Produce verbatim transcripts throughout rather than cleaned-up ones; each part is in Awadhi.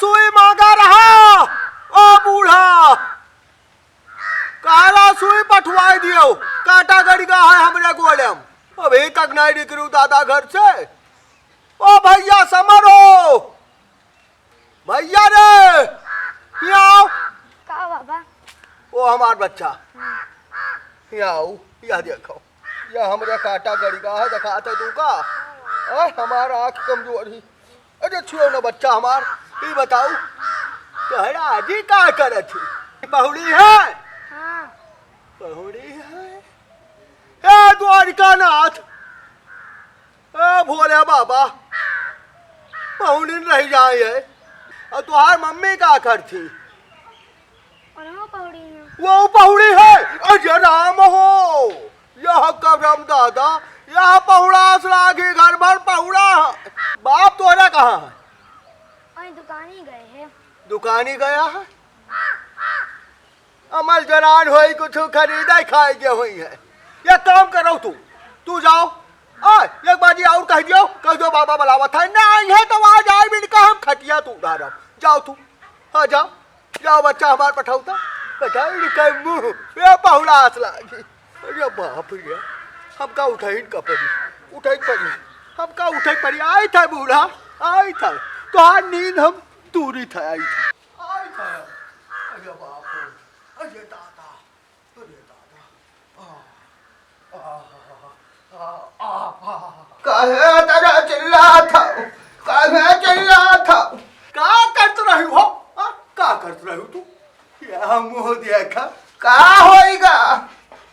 सुई मांगा रहा, ओ बूढ़ा, काला सुई पठवाई दियो, काटा गड़िगा है हमरे गोड़े में। अभी तक नहीं निकलू दादा घर से। ओ भैया समरो, भैया रे, यहाँ आओ। का बाबा? ओ हमार बच्चा, यहाँ आओ, यह देखो, यह हमरे काटा गड़िगा है, दिखाते तू का? ए, हमार आँख कमजोर ही। अरे छुओ ना बच्चा हमार, ई बताऊ, तोहरा आजी का करत ही? पहुड़ी है? हाँ। पहुड़ी है? ए द्वारिका नाथ, ए भोले बाबा, पहुड़ी रह जाए है। और तोहार मम्मी का करती? उनहु पहुड़ी हैं। वो पहुड़ी है? अरे राम हो, यह करम दादा, यह पहुड़ास लागी, घर भर पहुड़ा है। बाप तोरा कहाँ है? वहीं दुकानी गए हैं। दुकानी गया है? अमल जरान होई, कुछ खरीदे खाए के होई है। एक काम करो तू, तू जाओ, आ, एक बाजी और कह दियो, कह दो बाबा बुलावत है, नहीं है तो आ जाए, इनका हम खटिया तू उधारब। जाओ तू, हाँ जाओ, जाओ बच्चा हमार पठौता, पठौड़ी के मुँह, ये पहुड़ास लागी। अरे बाप रे, हमका उठैन का पड़ी, उठैन पड़ी, हमका उठैन पड़ी, आई था बूढ़ा, आई था, तोहार नींद हम तूरी था, आई था। आई था। अरे बाप रे, अरे दादा, अरे दादा। आ, आ, आ, आ, आ। काहे तरह चिल्लात हौ? काहे चिल्लात हौ? का करत रही हो? आ, का करत रही तू? या मुँह देखा। का होइगा?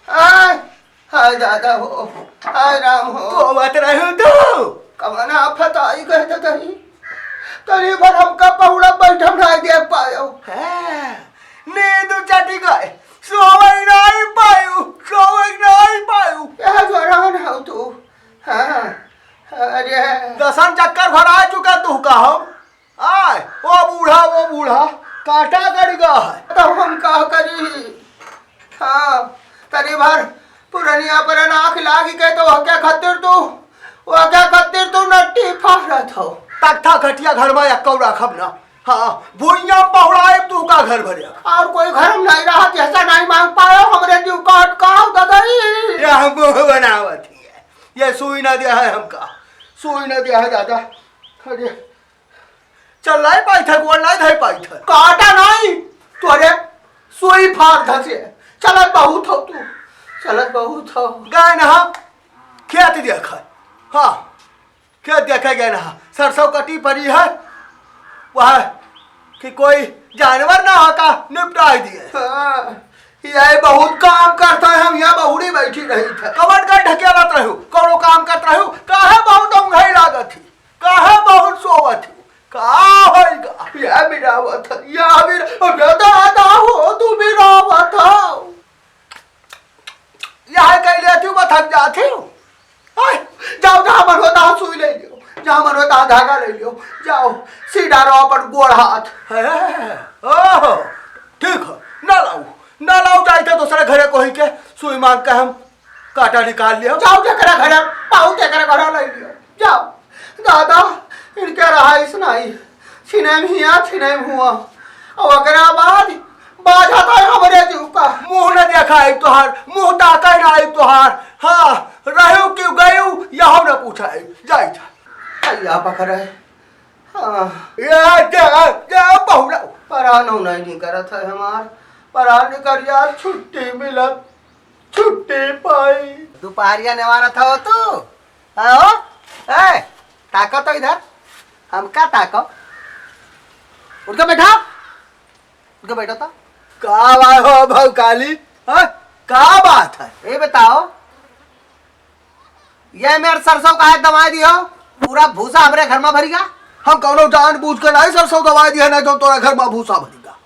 आ, हाय दादा हो, हाय राम हो। तो बात रहे हो तू? कवन आफत आई कहत तही? तनी भर हमका पहुड़ा बैठल नाई देख पायो। हाँ, नींद चटी गए, सोवै नाई पायू, सोवै नाई पायू। यह जोरान हो तू। हाँ, अरे। दसन चक्कर भरा चुका तू का हम। आय, ओ बूढ़ा, ओ बूढ़ा, काटा गड़िगा है। तब हम का करी? हाँ, तनी भर पुरनिया पर आँख लागी के तो ओके खातिर तू, ओके खातिर तू नट्टी फाड़त हो। तख्ता खटिया घर में एक्कौ राखब ना। हाँ, भुइयां पहुड़ाए तू का घर भरे। और कोई घर में नहीं रहा, जैसा नहीं मांग पायो, हमरे जीव काट का ददई। ये हम मुँह बनावत ही है। ये सुई ना दिया है हमका, सुई ना दिया है दादा। अरे, चल नाई पाइत है, गोड़ नाई धइ पाइत है। काटा नाई, तोरे सुई फाड़ धसे। चलत बहुत हो तू, चलत बहुत हो। गए ना, खेत देखे, हाँ, खेत देखे गए ना, सरसों कटी पड़ी है, वह कि कोई जानवर ना होता, निपटाई दिए। हाँ, यही बहुत काम करता है, हम यहाँ बहुड़ी बैठी रही थे। कवन का ढकेलत रहू, कौनो काम करत रहू, काहे बहुत औंघाई लागत ही? काहे बहुत सोवत हो? का होइगा? या बिरावत है, या बिरा-, अरे दादा हो, तू बिरावत हो। यह कह लेती हूँ, मैं थक जाती हूँ। आय, जाओ, जहाँ मन होता है, सुई ले लियो, जहाँ मन होता है, धागा ले लियो, जाओ, सी डारो अपन गोड़ हाथ। है, ओहो, ठीक है, ना लाऊ, ना लाऊ, जाइते दूसरे घरे कोई के सुई मांग के हम काटा निकाल लियो। जाओ, जेकरा घरे पाऊ, तेकरा घरे ले लियो। जाओ। दादा, इनके रहाइश नहीं। छिनैम हिया, छिनैम हुआ। और ओकरा बाद बाझा था हमरे जीव का। मुँह न देखाई तोहार, मुँह ताकै नाई तोहार। हाँ, रहू क्यों गयू, यहो न पूछाई। जाई जा। अल्लाह पकड़े। हाँ। या, या, या, बहुरा। परानो नहीं निकरत है हमार। परान निकर यार, छुट्टी मिलत। छुट्टी पाई। दुपहरिया नेवारत हो तू? हाँ हो? ए, ताको तो इधर। हमका ताको। उठ के बैठा। उठ के बैठो तो। का बात हो भौकाली? हाँ? का बात है? ये बताओ, ये मेर सरसों काहे दवाई दियो? पूरा भूसा हमरे घर में भरिगा। हम कौनो जानबूझ के नहीं सरसों दवाई दिया, नहीं तो तोरा घर में भूसा भरिगा।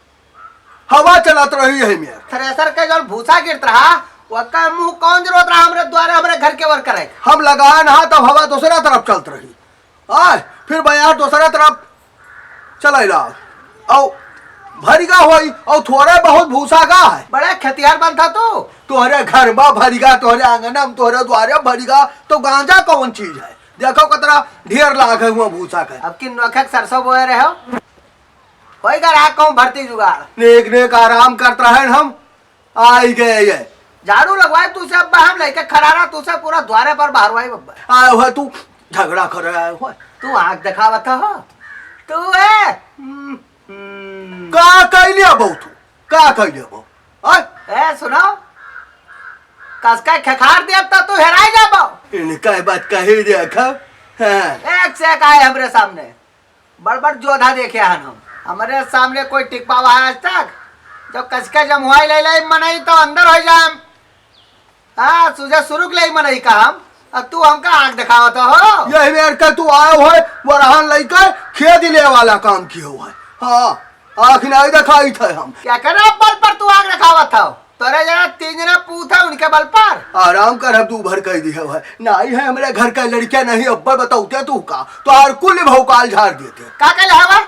हवा चलत रही है मेर। थ्रेसर के जौन भूसा गिरत रहा, ओकर मुंह कौन जरूरत रहा हमरे द्वारे, हमरे घर के ओर करे? हम लगान हा, तब हवा दूसरा तरफ चलत रही। आय, फिर बयार दूसरा तरफ चलैला। औ भरिगा होई, औ थोड़े बहुत भूसा का है। बड़े खेतिहर बनता तू। तोहरे घर में भरिगा, तोहरे आंगन में, तोहरे द्वारे भरिगा, तो गांजा कौन चीज है? देखो कतरा ढेर लाग है हुआ भूसा का। अब की नोखे के सरसों बोए रहे हो? होई गा रहा कहूँ भर्ती जुगाड़। नेक नेक आराम करत रहन हम, आई गए ये। झाड़ू लगवाई तू से अब्बा, हम लेके खड़ा रहा तू से पूरा द्वारे पर बहरवाई बब्बा। आयो है तू झगड़ा करे आयो है। तू आँख देखावत हो। तू है। हम्म, हम्म। का कइले बहू तू? का कइले बहू? आय? ए, सुनो। कसका खेखार देब त तू हेराई जाबो। इनका बात कही देखा। हाँ। एक से एक आए हमरे सामने। बड़ बड़ जोधा देखे हन हम। हमरे सामने कोई टिक पावा है आज तक? जब कसके जमुआई ले ले मनई तो अंदर हो जाए। हाँ, तुझे शुरू के ले मनई का हम, अब तू हमका आँख दिखावत हो। यही बेर के तू आयो है, वरहान लेकर खेत ले वाला काम कियो है। हाँ, आँख नहीं दिखाई थे हम। क्या करे बल पर तू आँख दिखावत हो? तोरे जना तीन जना पूत है उनके बल पर। आराम कर, अब तू भर कह दिया है। नहीं है हमरे घर का लड़कियां नहीं, अब्बा बताओ क्या तू का? तो हर कुल भौकाल झाड़ देते। का कहले हवा?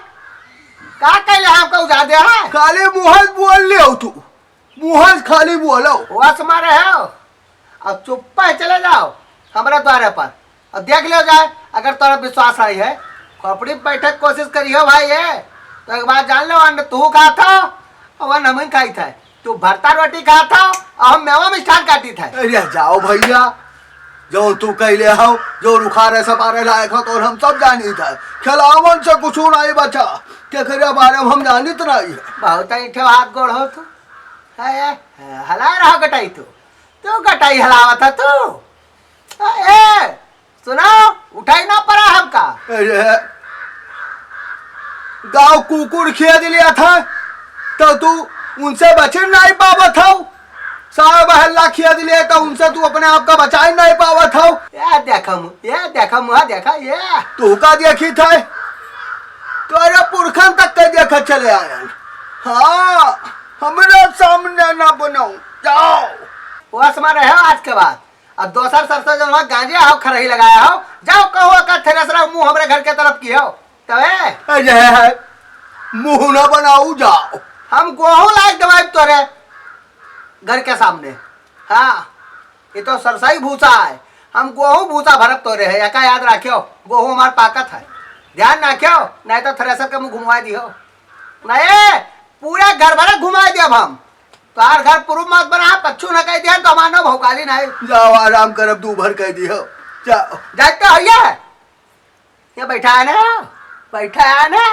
का कहले हमका उजा दे है? खाली मुँह से बोल ले हो तू, मुँह से खाली बोलो। वस मारे हो, अब चुप्पा ही चले जाओ हमरे द्वारे पर। अब देख लियो जाए, अगर तोरा विश्वास आई है, खोपड़ी पे बैठे के कोशिश करियो भाई है, तो एक बात जान लो, अन्न तू खात हो, और अन्न हम खाई थे। तू भरता रोटी खात हो, और हम मेवा मिष्ठान काटी थे। अरे जाओ भैया, जो तू कहले हो, जो रुखारे सपारे लायक हो, तो हम सब जानी थे। खिलावन से कुछ नहीं बचा, केकरे बारे में हम जानित नहीं है। बहुत ऐठे हाथ गोड़ हो तू। है, है, हला रहा गटाई तू। तू गटाई हलावत है तू। ए, सुनो, उठाई ना पड़ा हमका। अरे, गाँव कुकुर खेद लिया था, तो तू उनसे बचे नहीं पावत हो। सारा मोहल्ला खेद लिया, तो उनसे तू अपने आप का बचाए नहीं पावत हो। ये देखा मु-, ये देखा मुहा देखा, ये। तू का देखी था? तोरे पुरखन तक के देखत चले आयल। हाँ, हमरे सामने ना बनाऊ, जाओ। वस मारे हो आज के बाद। अब दोसर सरसों जौन हो गांजे हो खरही लगाया हो, जाओ कहू का थ्रेसर मुँह हमरे घर के तरफ की हो। तबे अरे है, मुँह ना बनाऊ, जाओ। हम गोहूँ लायक दवाई तोरे घर के सामने। हाँ, ये तो सरसई भूसा है, हम गोहूँ भूसा भरत तोरे है, एका याद राख्यो, गोहूँ हमार पाकत है, ध्यान राख्यो, नहीं तो थ्रेसर के मुँह घुमवा दियो। नहीं, पूरा घर भर घुमाई देब हम। तोहार घर पूरब मत बना, पच्छू न कह दिया तो हमार नाम भौकाली नहीं। जाओ, आराम करब, दू भर कह दियो। जाओ। जाते हो ये? ये बैठा है ना? बैठा है ना?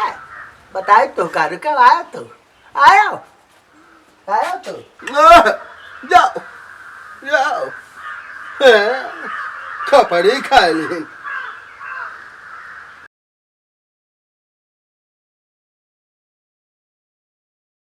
बताई तो का, रुके आया तो। आयो। आयो तो। आह, जाओ। जाओ। हैं? खपड़ी खा ली।